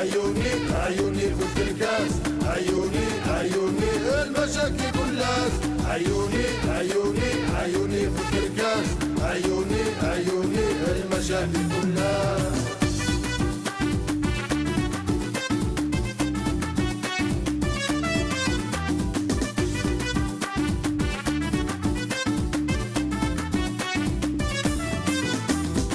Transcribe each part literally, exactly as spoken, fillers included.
عيوني، عيوني في الكركاس، عيوني، عيوني المشاكل كلها. عيوني، عيوني، عيوني في الكركاس، عيوني، عيوني المشاكل كلها.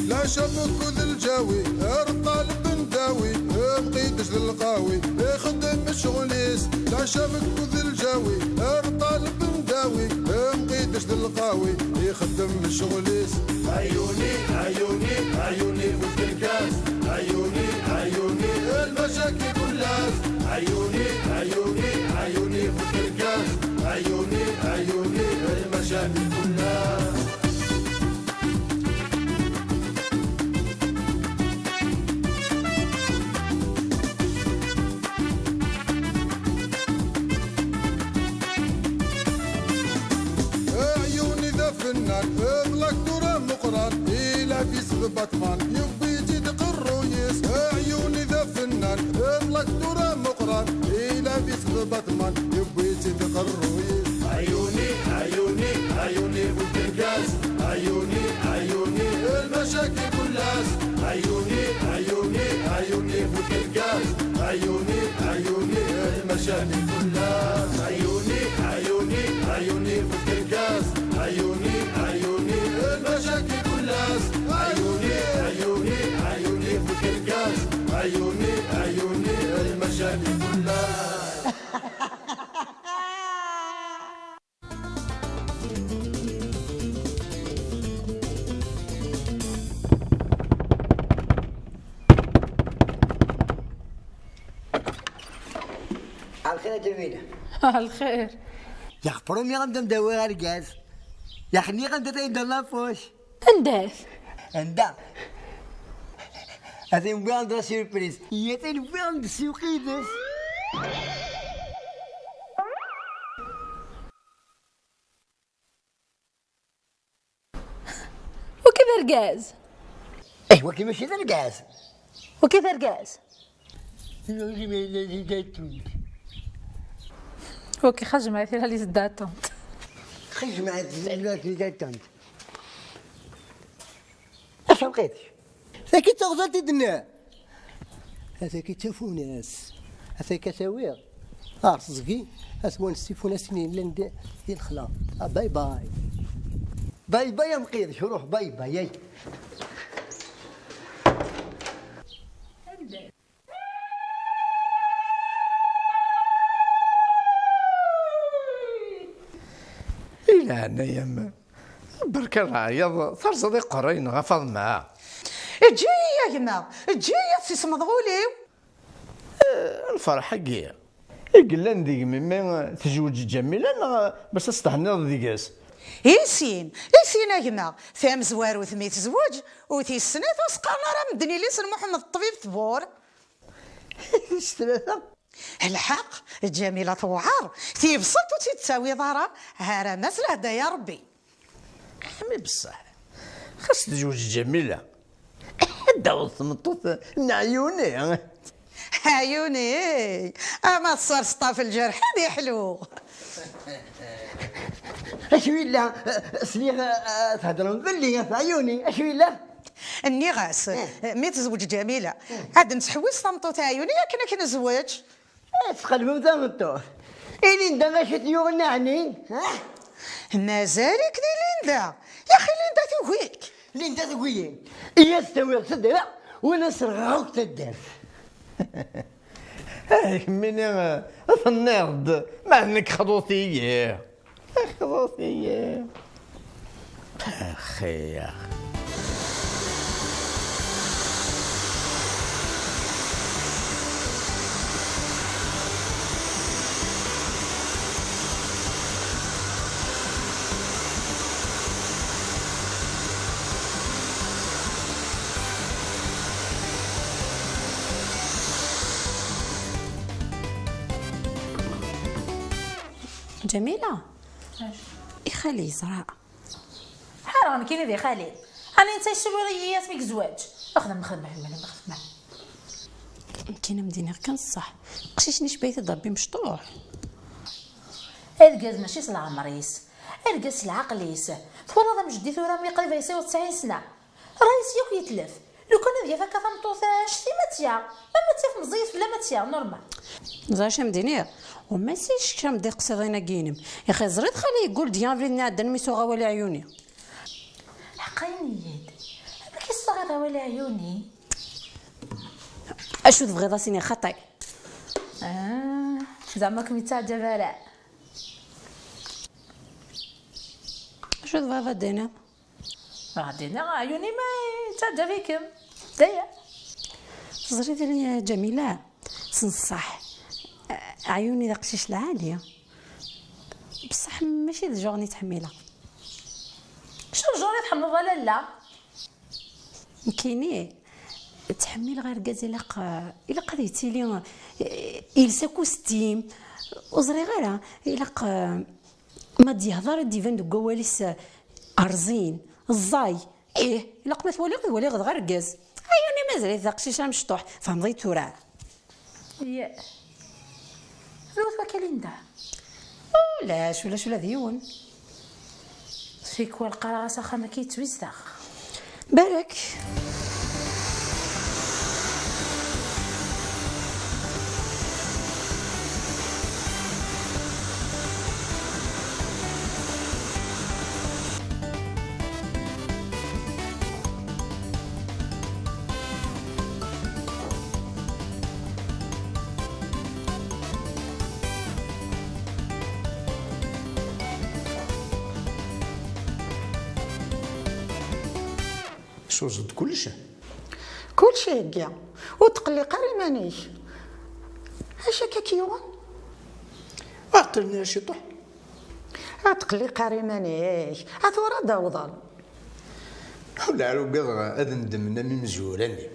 لا شبك ذا الجاوي، ارطال بن داوي، مقيدش ذا القاوي، يخدم شغليس. لا شبك ذا الجاوي، ارطال بن داوي، مقيدش ذا القاوي، يخدم شغليس. عيوني، عيوني، عيوني في الكركاس، عيوني، عيوني المشاكل كلها. عيوني، عيوني، عيوني في الكركاس، عيوني، عيوني المشاكل كلها. عيوني ذا فنان، اغلق دورة مقران، إلى في سبع ثمان، يبي يزيد قرويس. عيوني ذا فنان، اغلق دورة مقران، إلى في سبع ثمان، يبي يزيد قرويس. عيوني، عيوني، عيوني في الكركاس، عيوني، عيوني المشاكل كلاس. عيوني، عيوني، عيوني في الكركاس، عيوني، عيوني المشاكل كلاس. عيوني، عيوني، عيوني في الكركاس، عيوني، عيوني المشاكل كلاس. عيوني، عيوني، عيوني في الكركاس، عيوني، عيوني المشاكل كلاس. Alxir a Ǧamila. Alxir. Yax, promiɣ-am-d ad m-d-awiɣ argaz. Yax, nniɣ-am-d ad t-in-d lafuc. Anda-t? Anda? Ad t-in-wwiɣ-am-d la surprise. Iyyat ad n-wwiɣ-am-d ssuq yid-s. Waki d argaz. Eh, waki mačči d argaz. Waki d argaz. Waki xajma tira li zdattant. Xajma tira li zdattant. Acu lqit? Tagi d taɣzalt i d-nniɣ. Ataki d tafunast. Ataki ad t-awiɣ. Ar teẓgi, at wanes tifunasin yellan di, di lexla. Ah, bye bye. Bye bye a Mqidec, ruḥ, bye bye, ay. Di leɛnaya-m, berka leɛyaḍ, terẓeḍ iqerrayen ɣef Faḍma. Eǧǧ-iyi a gma, eǧǧ-iyi ad sismeḍ ul-iw. Eh, lferḥ-agi i yellan deg-m imi tezweǧ Ǧamila neɣ bac ad thenniḍ deg-s? I sin, i sin a gma, tamezwarut mi tezweǧ, u tis snat ur s-qqaren ara medden yelli-s n Muḥemmed ṭṭbib tbur. Tis tlata? Lḥeqq, Ǧamila tewɛer, tibṣelt ur tt-id-tawiḍ ara, haramas lehda ya Rebbi. Ḥmi beṣṣeḥ, xas tezweǧ Ǧamila, ad d-taweḍ tmeṭṭut n Ɛyuni. Ɛyuni, ama tserseḍ ɣef lǧerḥ ad iḥlu. Acu yella? Sliɣ, eh, theddrem belli ɣef Ɛyuni. Acu yella? Nniɣ-as, eh, mi tezweǧ Ǧamila, eh, ad nettḥewwis tameṭṭut Ɛyuni akken ad k-nezweǧ. Ad tqelbem tameṭṭut. I Linda acu t-yuɣen ɛni? Ha? Mazal-ik di Linda? Yaxi Linda tugi-k. Linda tugi-yi. I as-tawiɣ s ddreɛ, wala as-rɣeɣ akk taddart. Ah, kemmini, eh, tenniḍ-d, ma d nekk xḍut-iyi. Xḍut-iyi. Axi. Ǧamila, i xali yeẓra. Ḥareɣ nekkini di xali. Ani netta yessewwiḍ-iyi asmi yezweǧ. Xdem, xdem, xdem, xdem, xdem. Nekkini am d-iniɣ kan ṣṣeḥ. Aqcic-nni icba-t-id Rebbi mecṭuḥ. Argaz mačči s leɛmer-is, argaz s lɛaqel-is. Twalaḍ amjeddi tura mi qrib yesɛa tesɛin sna? Ṛṛay-is yakk yetlef. Lukan ad yaf akka tameṭṭut, eh, ccti ma tt-yaɣ, ma ma tt-yaf meẓẓiyet fell-am ad tt-yaɣ, normal. Ẓer acu am d-iniɣ, u ma si kečč am d-iqsiḍin-agi-inem. Ixi ẓriḍ xali yeggul-d yan abrid-nni iɛeddan mi s-uɣ awal i ɛyuni. Ḥeqqa ini-yi-d, amek i s-tuɣiḍ awal i ɛyuni? Acu tebɣiḍ a s-iniɣ xaṭi? Ah, zeɛma kem-yettaɛǧab ara. Acu tebɣiḍ ad d-tiniḍ? Bɣiɣ ad d-iniɣ ɛyuni ma yettaɛǧab-ikem. D aya. Teẓriḍ a Ǧamila, s nṣaḥ, ɛyuni d aqcic lɛali. Bṣaḥ mačči d genre i ttḥemmileɣ. Acu genre i tḥemmleḍ a lalla? Nekkini ttḥemmileɣ argaz ilaq, ilaq ad yettili, eh, yelsa akustim. Ur ẓriɣ ara, ilaq, eh, ma d-yehḍer ad d-iban deg wawal-is, eh, rẓin, ẓẓay. Ih, ilaq ma twaliɣ, twaliɣ dɣa argaz. Ɛyuni mazal-it d aqcic amecṭuḥ. Tfehmeḍ-iyi tura? Ye. Anwa-t wakal-in da? Ulac, ulac ula d yiwen. Tikwal qqareɣ-as axxam-agi yettwizdeɣ. Balak. Cuẓ-d kullec? Kullec ihegga. Ur tqelliq ara iman-ik. Acu akka k-yuɣen? Ɛeṭṭel-nni ciṭuḥ. Ur tqelliq ara iman-ik. A tura ad d-awḍen. Ula ara ugadeɣ ad ndemmen am imezwura-nni.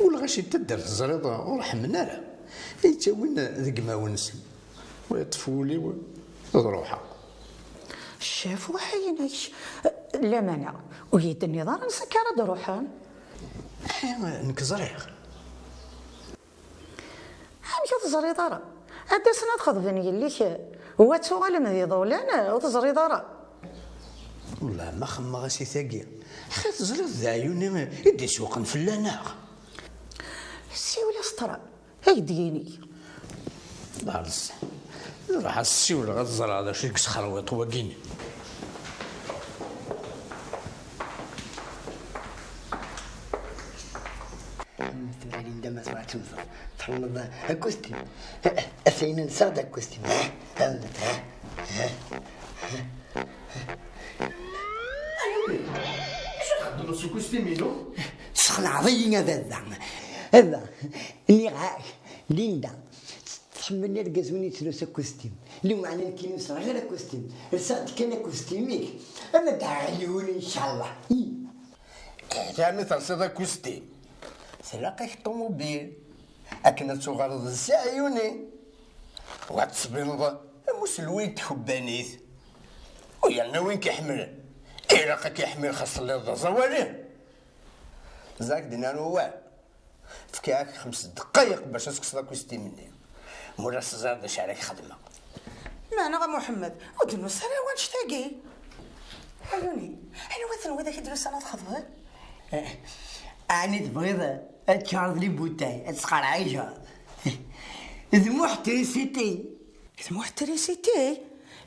Ulac i taddart teẓriḍ ur ḥemmen ara. Ay ttawin deg imawen-nsen. Wa yeṭṭef wul-iw, ad ruḥeɣ. Ccaf waḥayen-ik. Lamana, ur yi-d-tenniḍ ara ansa akka ara d-ruḥen? Aḥi, nekk ẓriɣ. Amek ur teẓriḍ ara? Ad d-asen ad xeḍben yelli-k, wa ad tuɣalem d iḍulan, ur teẓriḍ ara? Wellah ma xemmeɣ-as i tagi, xi teẓriḍ d aɛyuni i d-isewqen fell-aneɣ. Siwel-as ṭra. Ay d-yini. Ḍalles. Ruḥ ad ssiwleɣ ad ẓreɣ d acu i yesxerwiṭ wagini. Tura Linda ma tebɣa ad temẓer, tḥemmleḍ akustim. Atan nesɛa-d akustim. Ha? Ha? Ha? Acu txeddmeḍ s ukustim-inu? Tesxelɛeḍ-iyi a baba. Baba, nniɣ-ak, Linda tḥemmel argaz win yettlus akustim. Lameɛna nekkini ur sɛiɣ ara akustim. Lsiɣ-d kan akustim-ik. Ama d aɛiwen, ncallah. Yeɛni tersiḍ akustim? Tlaq-ak ṭumubil akken ad tuɣaleḍ d Si Ɛyuni. Wa tettbineḍ am uselway n tkebbanit. U yerna win k-iḥemmlen, ilaq ad k-iḥemmel xas telliḍ d aẓawali. Ẓer ak-d-nnan wawal. Fkiɣ-ak xems ddqayeq bac ad tekkseḍ akustim-nni. Ma ur as-teẓriḍ d acu ara k-xedmeɣ. Meɛna a Muḥemmed, ur d-nusa ara wanect-agi. Ɛyuni, anwa-ten widak i d-yusan ad xeḍben? Eh, ɛni tebɣiḍ ad tččareḍ les bouteilles, ad tesqerɛijeḍ? D Muḥ Trisiti. D Muḥ Trisiti?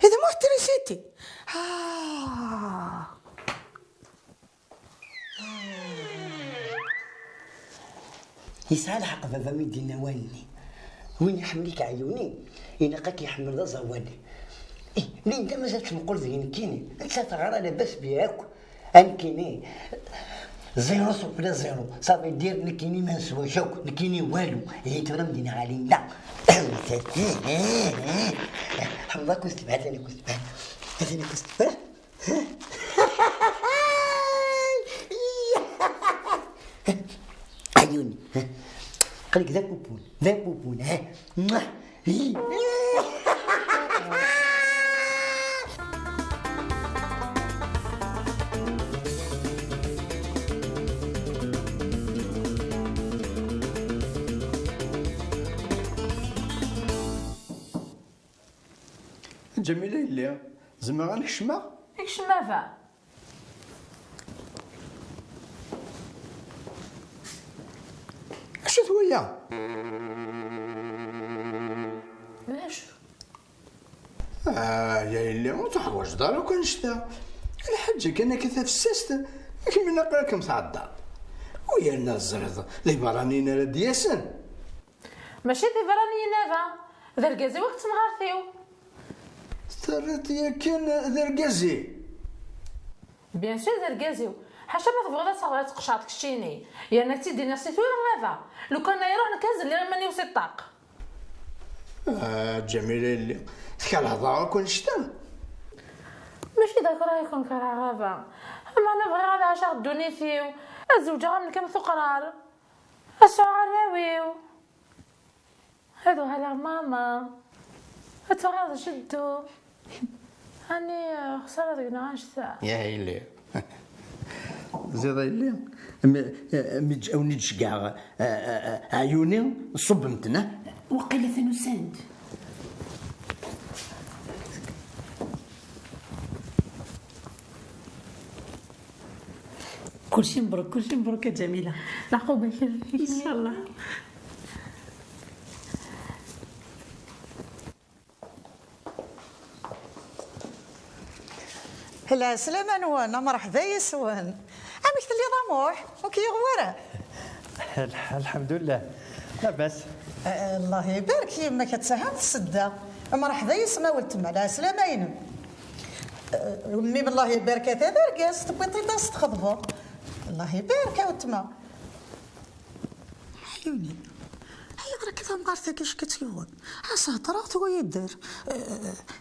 D Muḥ Trisiti? Ah. Yesɛa lḥeqq baba mi d-yenna awan-nni. Win iḥemmel-ik Ɛyuni, ilaq ad k-iḥemmel d aẓawali. Ih, Linda mazal temqul deg nekkini. Nettat teɣra labas bi akk. A nekkini, zéro sur zéro. Ça veut dire nekkini ma neswa akk, nekkini walu. Ihi tura m-d-iniɣ a Linda. Ḥemmleɣ akustim, ha-t-an akustim, ha-t-an akustim. Ɛyuni. Aql-ik d apupun, d apupun, ha? Ǧamila yelli, zemreɣ ad n-kecmeɣ? Kcem a baba. Acu-t waya? D acu? Ah, ya yelli, ur teḥwaǧeḍ ara akk annect-a. Lḥaǧa kan akka tafessast, akken ilaq ad kem-tɛeddaḍ. U yerna teẓriḍ d iberraniyen ara d-yasen. Mačči d iberraniyen ara, d argaz-iw akked temɣart-iw. Terriḍ yakan d argaz-i? Bien sûr d argaz-iw. Ḥaca ma tebɣiḍ ad taɣeḍ ad tqecɛeḍ keččini. Yerna ak-tt-id-iniɣ si tura aba. Lukan ad iruḥ nekk ad zelliɣ iman-iw si ṭṭaq. Ah, Ǧamila yelli, tkerheḍ-aɣ akk annect-a? Mačči d akrahi i ken-kerheɣ a baba. Ameɛna bɣiɣ ad ɛaceɣ ddunit-iw, ad zewǧeɣ am nekk am tuqrar, ad sɛuɣ arraw-iw, ad uɣaleɣ mama, ad tuɣaleḍ jeddu. Ani xsara deg-neɣ annect-a. Ya yelli. Ziḍ a yelli, mi, mi ǧ-, awen-id-ceggɛeɣ, a, a, a, aɛyuni, ṣubbem-ten, ah? Waqila atan usan-d. Kulci mbruk, kulci mbruk a Ǧamila. Leɛqub-ak. Incallah. Lɛeslama-nwen, mreḥba yes-wen. Amek telliḍ a Muḥ? Ur k-yuɣ wara? Lḥal, lḥemdullah. Labas. Eh, Allah ibarek, yemma-k ad tehhem tsedda. Mreḥba yes-m a weltma, lɛeslama-inem. Eh, mmi-m, Allah ibarek, ata d argaz, tewwiḍ-t-id ad s-txeḍbeḍ. Allah ibarek a weltma. Ɛyuni, ayɣer akka tamɣart-agi acu k-tt-yuɣen? As-hedreɣ tugi-yi-d-terr.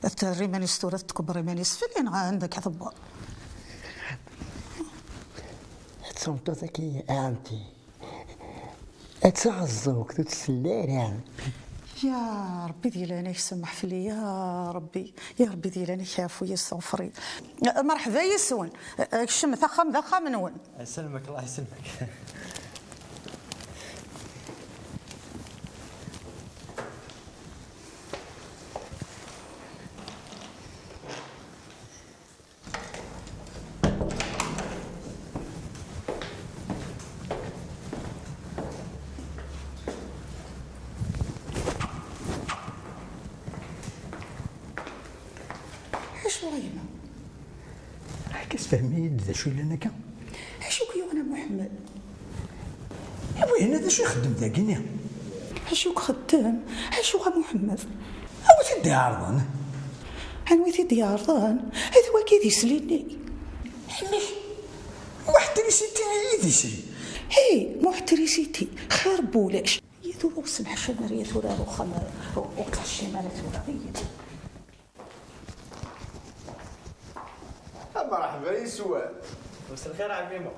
Eh, terra iman-is tura, tetkebber iman-is fell-i, neɣ anda akka tewweḍ? Ad tameṭṭut-agi, ɛemti. Ad taɣeẓẓugt, ur tsell ara. Ya Ṛebbi di leɛnaya-k semmeḥ fell-i, ya Ṛebbi, ya Ṛebbi di leɛnaya-k ɛfu-yi, steɣfer-iyi. Merḥba yes-wen. Kecmet, axxam d axxam-nwen. Yesselmek, Allah yesselmek. Acu a yemma? Akka sefhem-iyi-d d acu yellan akka. Acu k-yuɣen a Muḥemmed? Wihin d acu ixeddem dagi-nni? Acu k-xeddem? Acu a Muḥemmed? Anwa i t-id-iɛerḍen? Anwa i t-id-iɛerḍen? D wagi d isli-nni. Ḥemmik, Muḥ Trisiti i d isli. Hey, Muḥ Trisiti, xir n wulac. Yya tura ur senḥac ara, yya tura ar uxxam, ur, ur tḥeccim ara tura, yya. Mreḥba yes-wen. Mselxir a ɛemmi Muḥ.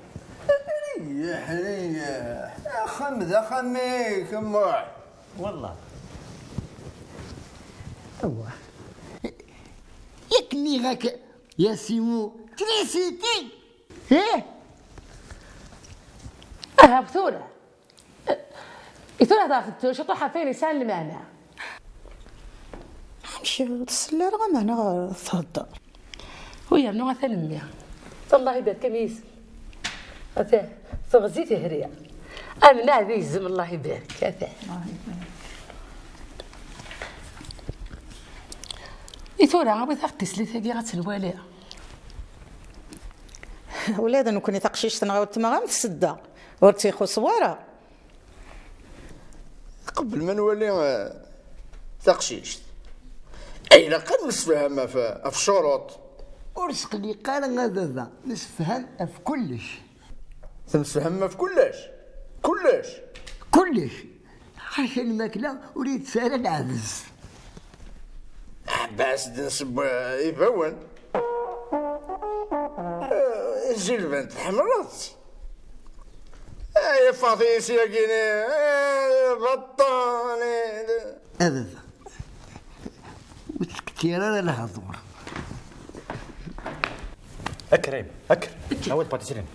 Riḥ, riḥ. Axxam d axxam-ik, a Muḥ. Wallah. Awah. Yak nniɣ-ak, ya Simu, trisiti. Eh? Aha, tura. I tura hḍeṛ tettun ciṭuḥ ɣef wayen yesɛan lmeɛna. Amek ur tsell ara ameɛna ɣer thedder? U yernu atan mmi. Allah ibarek am yisem. Atan teɣzi tehri. Amneɛ d igzem, Allah ibarek. Atan. I tura, awit-aɣ-d tislit-agi ad tt-nwali. Ula d nekkni taqcict-nneɣ weltma am tsedda. Ur tt-ixuṣṣ wara. Qbel ma nwali, eh, taqcict, ilaq ad nemsefham ɣef, ɣef ccuruṭ. Ur sqelliq ara a baba, nemsefham ɣef kullec. Temsefhamem ɣef kullec? Kullec? Kullec. Ḥaca lmakla ur yettett ara lɛebs. Ḥbas d-nseww, eh, ibawen. Eh, zilbent, tḥemmleḍ-tt? Eh, yeffeɣ-iyi syagini, eh, baṭṭan, eh. A baba, ur ttkettiri ara lehdur. Akker, ay, akker. Awer patisrin.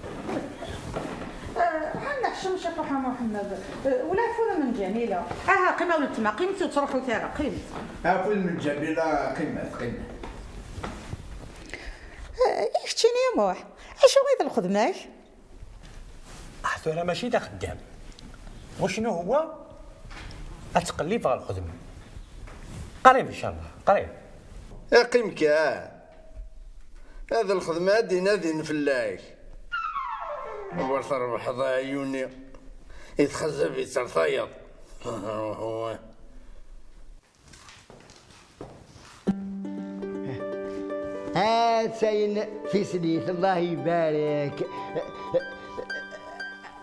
Eh, ḥna ḥcem ciṭuḥ a Muḥemmed. Eh, wala afud n Ǧamila. Aha, qqim a weltma, qqimet ur ttruḥut ara, qqimet. Afud n Ǧamila, qqimet, qqimet. I keččini a Muḥ, acu i d lxedma-k? Ah, tura mačči d axeddam. Wacnu huwa? Ad tqellib ɣer lxedma. Qrib, incallah, qrib. Qqim kan. Ad lxedma ad d-inadin fell-ak. Wer trebḥeḍ a ɛyuni. I txazabitt ar tayeḍ. Atayen tislit, Allah ibarek.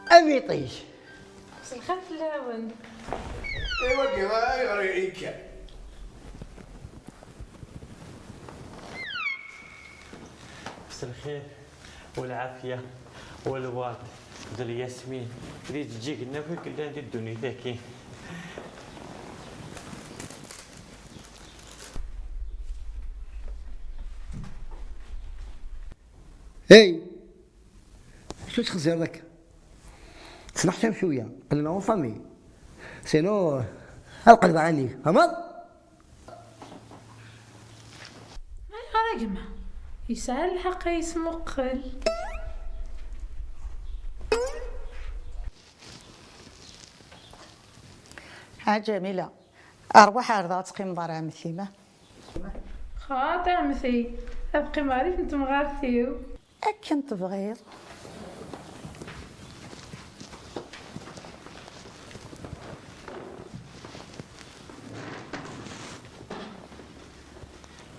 Am iṭij. S lxir fell-awen. Iwagi ayɣer ikka? S lxir, u lɛafya, u lwert, d lyasmin, d iǧeǧǧigen akk i yellan di ddunit-agi. Hey! Acu tettxezzireḍ akka? Tesneḥcam cwiya, qqlen en famille. Sinon, ad qelbeɣ allen-ik, tfehmeḍ? Ayɣer a gma? Yesɛa lḥeqq a yesmuqel. Ha Ǧamila, rwaḥ ar da ad teqqimeḍ ar ɛemti-m. Xaṭi ɛemti, ad qqimeɣ rrif n temɣart-iw. Akken tebɣiḍ.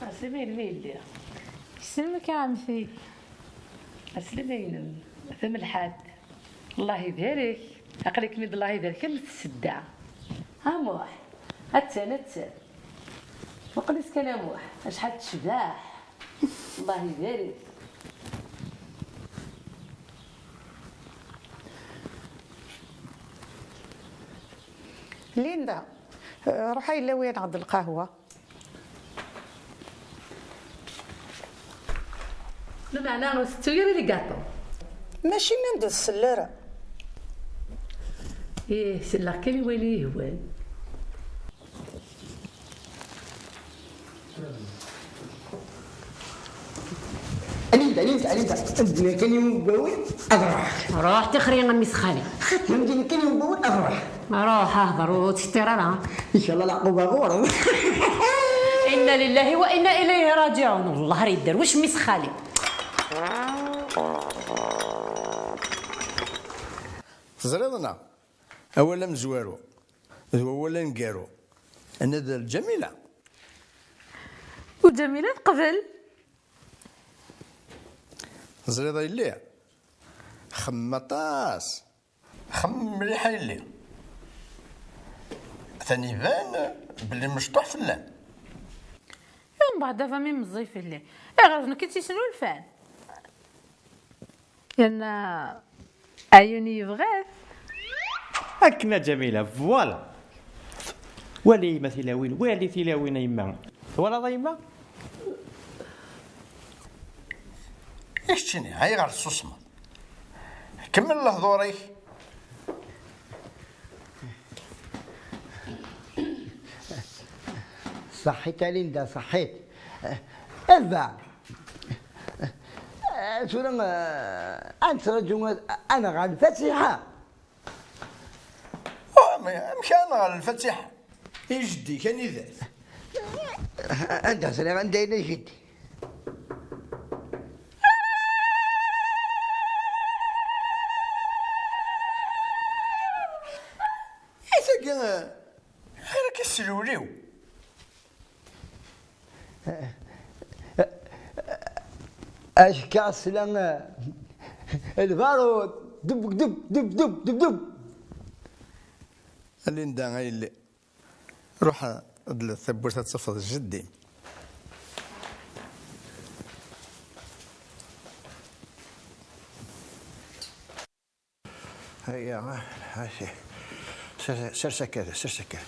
Aslim a yelli. Yesselmek a ɛemti. Aslim a yelli. Tamelḥant. Allah ibarek. Aql-ikem-id Allah ibarek am tsedda. A Muḥ. Attan, attan. Muqel-itt kan a Muḥ. Acḥal tecbeḥ. Allah ibarek. Linda, ruḥ a yella wi yenɣed lqahwa. Lameɛna ur tettu ara les gâteaux. Mačči nnan-d ur tsell ara. Ih, selleɣ kan i wayen i yi-hwan. Alinda, Alinda, Alinda, ad d-nini kan i wawal, ad ruḥeɣ. Ruḥ tixri a mmi-s xali. Xaṭi, ad d-nini kan i wawal, ad ruḥeɣ. Ruḥ, hder, ur ttkeṭṭir ara. Incallah leɛquba ɣur-m. Inna lillahi wa inna ilayhi rajiɛun. Wellah ar yedder wac mmi-s xali. Teẓriḍ neɣ? Awal amezwaru d wawal aneggaru, anadi n Ǧamila. U Ǧamila teqbel. Teẓriḍ a yelli, xemmem aṭas. Xemmem mliḥ a yelli. Atan iban belli mecṭuḥ fell-am. Mbeɛd aba mi meẓẓi fell-i, ayɣer d nekk i tt-isnulfan? Yerna ɛyuni yebɣa-t. Akken a Ǧamila, voilà. Wali yemma tilawin, wali tilawin a yemma. Twalaḍ a yemma? I keččini, ayɣer tessusmeḍ? Kemmel lehdur-ik. Ṣaḥit a Linda, ṣaḥit. Eva! Tura, eh, ad nettraǧu ad, ad nɣer lfatiḥa. Oh, mais amek ara nɣer lfatiḥa? I jeddi-k anida-t? Anda ẓriɣ anda yella jeddi? I tagi, eh, xir akka s lewliw. Acka sla, eh, lbarud, dub, dub, dub, dub, dub, dub. A Linda, a yelli, ruḥ ad tawwurt ad tafeḍ jeddi. Aya, ah, ah, si. Sers, sers akka, sers akka.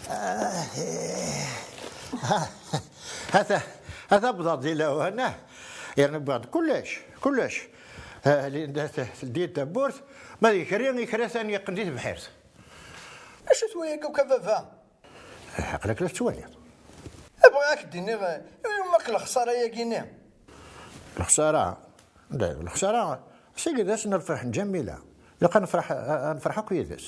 Ah, eh. Ah, ata, ata wwḍeɣ-d di lawan, ah. Yerna wwiɣ-d kullec, kullec. Ah, Linda t-, teldi-d tawwurt, ma d ikerri, ikerri atan yeqqen di tebḥirt. Acu-t wayagi akk a baba? Aql-ak la tettwaliḍ. Bɣiɣ ad k-d-iniɣ, eh, i umak lexṣara-yagi-nni? Lexsara, la, lexsara, seg d ass n lferḥ n Ǧamila. Ilaq ad nefreḥ, ad nefreḥ akk yid-s.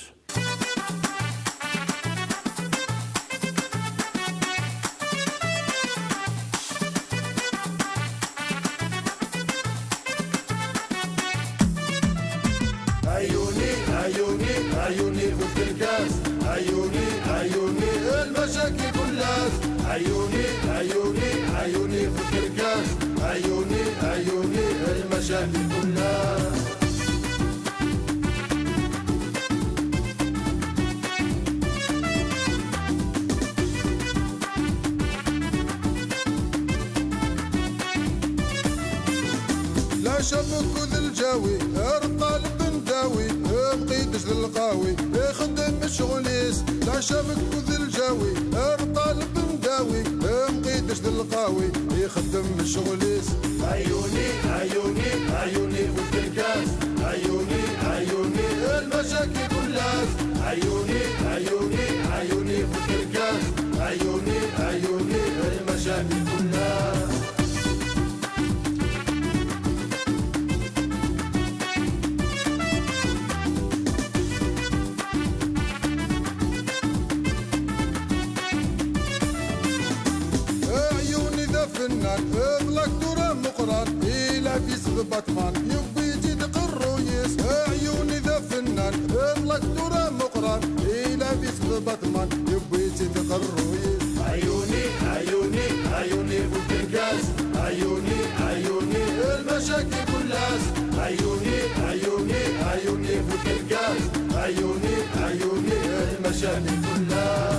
عيوني، عيوني، عيوني في الكركاس. عيوني، عيوني، المشاكل كلها. عيوني، عيوني، عيوني في الكركاس. عيوني، عيوني، المشاكل كلها. العشا مكوذ الجاوي، الطالب نداوي، مقيدش للقاوي، يخدم الشغليس. العشا مكوذ الجاوي، الطالب نداوي، مقيدش للقاوي، يخدم الشغليس. عيوني، عيوني، عيوني في الكركاس. عيوني، عيوني، المشاكل كلها. عيوني، عيوني، عيوني في الكركاس. عيوني، عيوني، المشاكل كلها. عيوني ذا فنان، ضلك دورة مقران، إلا في سبطمان، يبي يجي دق الرويس. عيوني ذا فنان، ضلك دورة مقران، إلا في سبطمان، يبي يجي دق الرويس. عيوني، عيوني، عيوني في الكركاس. عيوني، عيوني، المشاكل كلها. عيوني، عيوني، عيوني في الكركاس. عيوني، عيوني، المشاكل كلها.